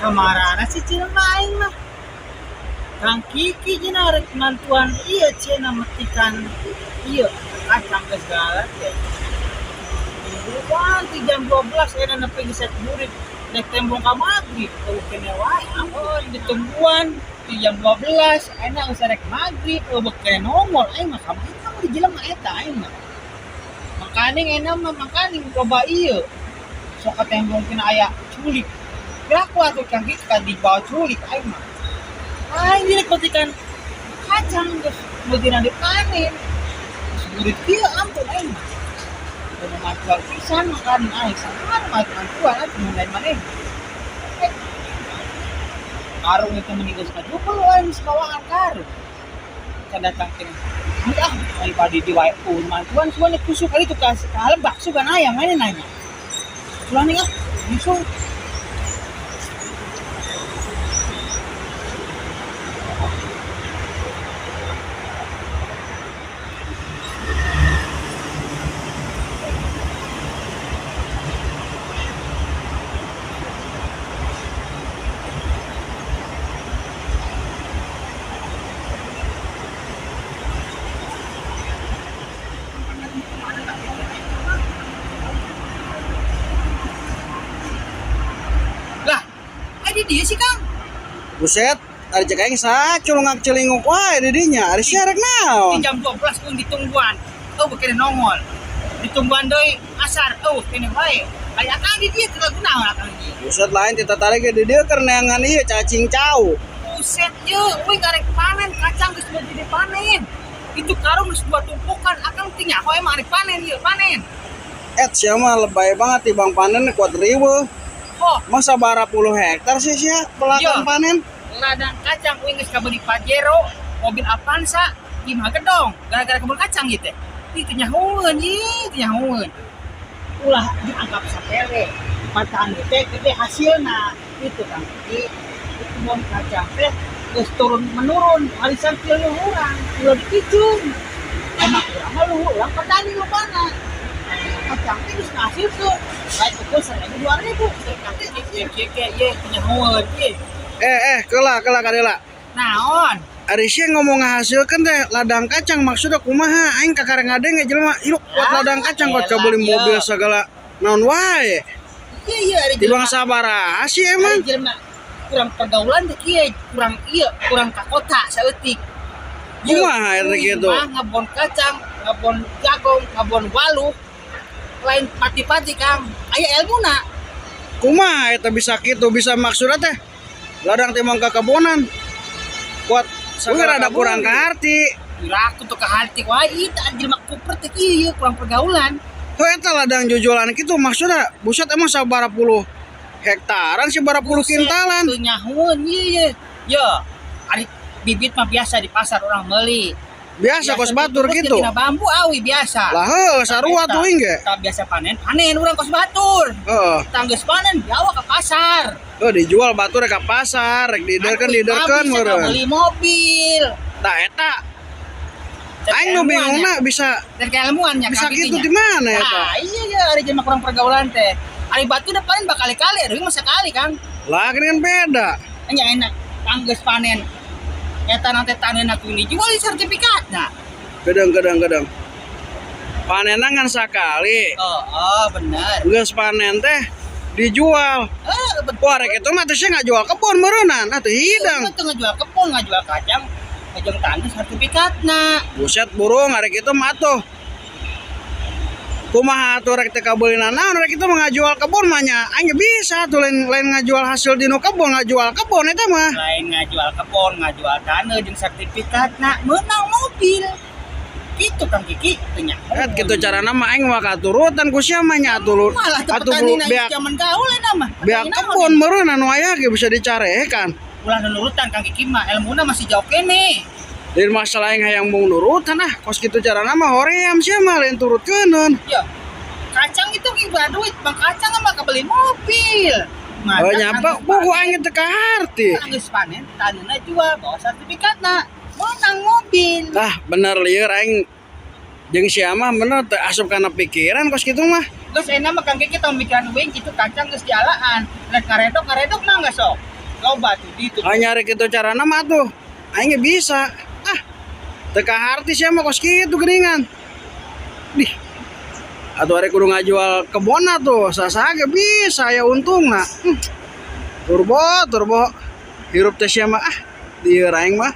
Kamarana si jelema aing mah. Kang Kiki cenah rek mantuan ieu cenah metikan ieu kacang geus segala teh. Tungguan ti jam 12 ayeuna nepi geus burit rek tembong ka magrib euweuh keneh wae, ampun ditungguan ti jam 12 ayeuna geus rek magrib euweuh keneh nongol. Aing mah kamana di jelema eta aing mah. Mangkaning ayeuna mah mangkaning loba ieu sok katembong tina aya culik. Piraku atuh Kang Kiki ka dibawa culik aing mah. Aing direk metikan kacang geus meujeuhna dipanen. Geus burit kieu, ampun aing mah. Kudu mantuan pisan mangkaning aing saha mantuan atuh mun lain maneh. Eh, karung itu mending geus kajupel aing geus bawaan karung. Can datang keneh. Ah, daripada di wae mantuan sugan kusuk kali itu ka lebak sugan aya mana nanya. Ulah nih ah, nyusul. Lah, di dia sih Kang. Buset, ari cek aing saculungak celinguk wae di dinya. Ari sia rek Di naon? jam 12 pun ditungguan. Oh, keneh nongol. Ditungguan deui asar, oh keneh wae. Aya akang di dia teu naon akang di dia. Buset, lain ti tatarik di dieu keur neangan ieu cacing cau. Buset ye, euy garek panen kacang geus mau jadi panen. Itu karung geus dua tumpukan, akang teu nyaho emang arek panen ieu, panen. Et sia mah lebay banget tibang panen kuat riweuh. Oh, Masa bara puluh hektar sih sia pelakan Iya. panen? Ladang kacang uing geus kabeli Pajero, mobil Avanza, imah gedong, gara-gara kebun kacang gitu. Ih, teu nyahoeun ieu, teu nyahoeun. Ulah dianggap sepele. Petani teh gede hasilna itu kan. Di kebun kacang teh geus turun menurun warisan ti urang, ulah dipicun. Emang urang mah luhur, urang petani lupana. Kacang teh geus ngahasilkeun. Lain ukur 1000 2000. Kieu kieu kieu ieu teu nyahoeun ieu. Eh, keula keula kadela. Naon? Ari sia ngomong ngahasilkeun teh ladang kacang maksudna kumaha? Aing kakara ngadenge jelema ieu kuat ladang kacang kuat kabeli mobil segala naon wae. Iya iya ari Tibang jelema. sabaraha sih emang? Ari jelema kurang pergaulan teh kieu, kurang ieu, kurang ka kota saeutik. Kumaha eta kitu? Mah ngebon kacang, ngebon jagung, ngebon waluh. Lain pati-pati Kang, aya ilmuna. Kumaha eta bisa kitu bisa maksudna teh ladang timang kekebonan kuat segala rada kurang kaharti. Piraku tuh kaharti wae ieu teh jelema kuper teh kieu ieu kurang pergaulan. Tuh eta ladang jujulan kitu maksudna buset emang sabaraha puluh hektaran sih bara puluh kintalan. Teu nyahoeun ieu ye. Yo, ari bibit mah biasa di pasar orang meuli. Biasa kos batur gitu. Tina bambu awi biasa. Lah heuh sarua tuh ge. Tak biasa panen, panen urang kos batur. Heeh. Tanggeus panen dibawa ke pasar. Heuh dijual batur ka pasar, rek diderkeun diderkeun meureun. Beli mobil. Tah eta aing nu bingungna bisa dari keilmuannya bisa kitu di mana eta? Nah, iya iya ari jelema kurang pergaulan teh. Ari batu udah panen bakali-kali, ari mah sekali Kang. Lah kan beda. Nya enak tanggeus panen. Eta nanti tanena ku dijual di sertifikatna. Gedeng gedeng gedeng. Panenna ngan sakali. Oh, oh bener. Geus panen teh dijual. Eh, betul. Wah, rek itu mah teh sia ngajual kebon meureunnan atuh hidang. Itu ngajual kebun, ngajual kacang, ngajeng tanah sertifikatna. Buset burung arek itu mah atuh. Kumaha atuh rek teh kabeulina naon rek itu mah ngajual kebon mah nya. Aing bisa atuh lain lain ngajual hasil dinu kebon, ngajual kebon eta mah. Lain ngajual kebon, ngajual tanah jeung sertifikatna, meunang mobil. Gitu Kang Kiki teu nyaho. Et kitu carana mah aing mah katurutan ku sia mah nya atuh lu. Malah teu Atuh petani na beak zaman gaul eta mah. beak Petani naon? kebon meureun anu aya ge bisa dicarekan. Ulah nurutan Kang Kiki mah ilmuna masih jauh kene. Dari masalah aing hayang mung nurutan ah, kos kitu carana mah hoream sia mah lain turutkeunun. Ya. Kacang itu gimana duit, bang kacang mah kebeli mobil. Oh nyapa buku aing teu kaharti. Geus panen, taneuhna jual bawa sertifikatna. Menang mobil. Tah bener lieur aing jeung sia mah bener teu asup kana pikiran kos kitu mah. Geus enak mah Kang Kiki tong mikiran uing kitu kacang geus dialaan. Rek ngaredok ngaredok mah geus sok. Loba tuh di itu. Ah, nyari kitu carana mah tuh. Aing ge bisa. Ah. Teu kaharti sia mah kos kitu geuningan. Dih. Atuh ari kudu ngajual kebonna tuh, sasaha ge bisa aya untungna. Turbo, turbo. Hirup teh sia mah ah. Lieur aing mah.